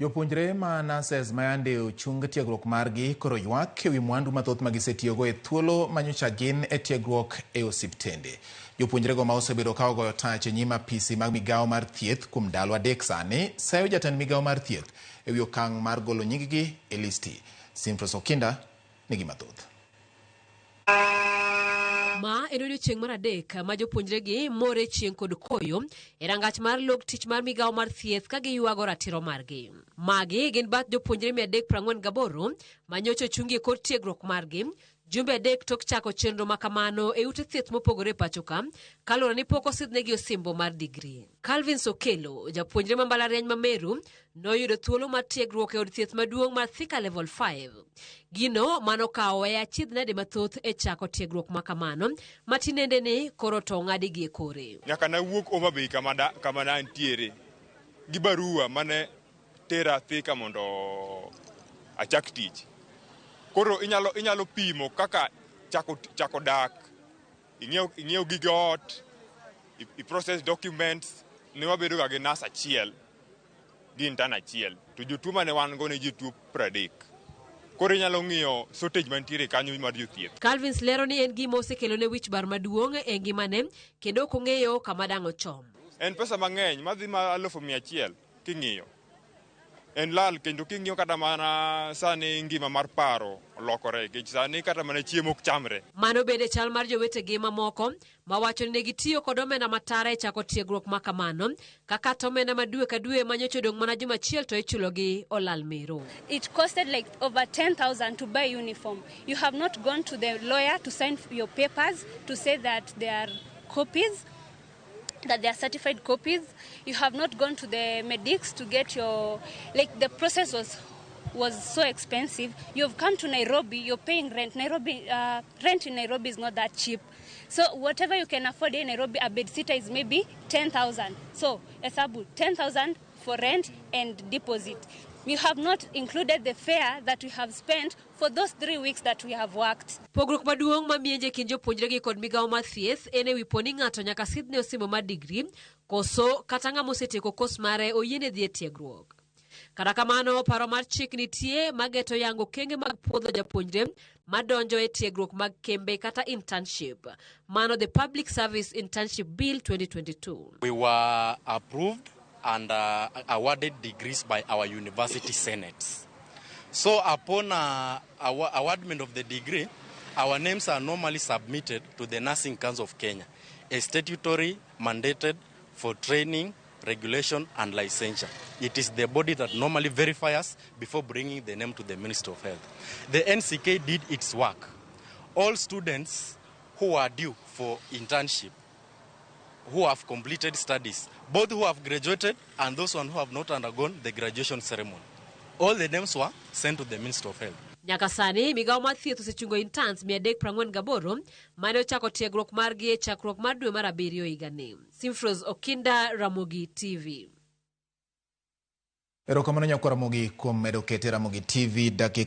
Jopuonjre ma nurses ma yande ochung tiegruok margi koro ywak ewi mwandu mathoth ma gisetiyogo e thuolo ma nyocha gin e tiegruok e osiptende. Jopuonjrego ma osebedo ka ogoyo tach e nyim apisi mag migawo mar thieth kuom ndalo 3 sani seyo jatend migawo mar thieth ewi okang' mar golo nying-gi e listi. Simfros Okinda nigi mathoth. Ma en odiochieng' mar 3 ma jopuonjregi more chieng' kod koyo e rangach mar log tich mar migawo mar thieth ka giywago ratiro margi. Magi gin bath jopuonjre 348 ma nyocha ochungi e kor tiegruok margi jumbe 3 tok chako chenro ma kamano e ute thieth mopogore e pacho ka, kaluwore ni pok osidhnegi osimbo mar digri. Calvin Sokelo, japuonjre ma mbalariany ma Meru, noyudo thuolo mar tiegruok e od thieth maduong' mar Thika Level 5. Gino manokawo e achiedh nade mathoth e chako tiegruok ma kamano, ma tinende ni koro to ong'adi gi e kore. Nyaka nawuok Homa Bay kama ne antiere gi barua mane tera Thika mondo achak tich. Koro inyalo pimo kaka chako dak, ing'iew gige ot, i process documents. Ne wabedo ga gi nurse achiel gi intern achiel, to jotuo mane wan go ne jotuo 30. Koro inyalo ng'iyo shortage mantiere kanyo mar jothieth. Calvins lero ni en gima osekelone wich bar maduong' e ngimane kendo ok ong'eyo kama dang' ochom. En pesa mang'eny madhi ma 100,000 king'iyo. En lal kendo king'iyo kata mana sani ngima mar paro olokore nikech sani kata mana chiemo ok chamre. Mano bende chal mar jowetegi mamoko mawacho ni ne gitiyo kod omenda matara e chako tiegruok ma kamano, kaka to omenda ma dwe ka dwe ma nyocha odong' mana juma achiel to ichulogi olal mero. It costed like over 10,000 to buy uniform. You have not gone to the lawyer to sign your papers to say that they are copies, that they are certified copies. You have not gone to the medics to get your, like the process was so expensive. You've come to Nairobi, you're paying rent. Nairobi, rent in Nairobi is not that cheap. So whatever you can afford in Nairobi, a bed sitter is maybe 10,000. So hesabu, 10,000 for rent and deposit. We have not included the fare that we have spent for those 3 weeks that we have worked. Pogruok maduong' ma mienje kind jopuonjregi kod migawo mar thieth en ewi po ni ng'ato nyaka sidhne osimbo mar digri koso kata ng'ama osetieko kos mare oyiene dhi e tiegruok. Kata kamano, paro mar chik nitie mageto yango okenge mag puodho japuonjre madonjo e tiegruok mag kembe kata internship. Mano the Public Service Internship Bill 2022. We were approved and awarded degrees by our university senates. So upon awardment of the degree, our names are normally submitted to the Nursing Council of Kenya, a statutory mandated for training, regulation and licensure. It is the body that normally verifies us before bringing the name to the Ministry of Health. The NCK did its work. All students who are due for internship, who have completed studies, both who have graduated and those one who have not undergone the graduation ceremony, all the names were sent to the Ministry of Health. Nyaka sani, migawo mar thieth osechungo interns 348 mane ochako tiegruok margi e chakruok mar dwe mar 7 higani. Simfros Okinda, Ramogi TV. Erokamano nyakwar Ramogi kuom medo kete Ramogi TV dakika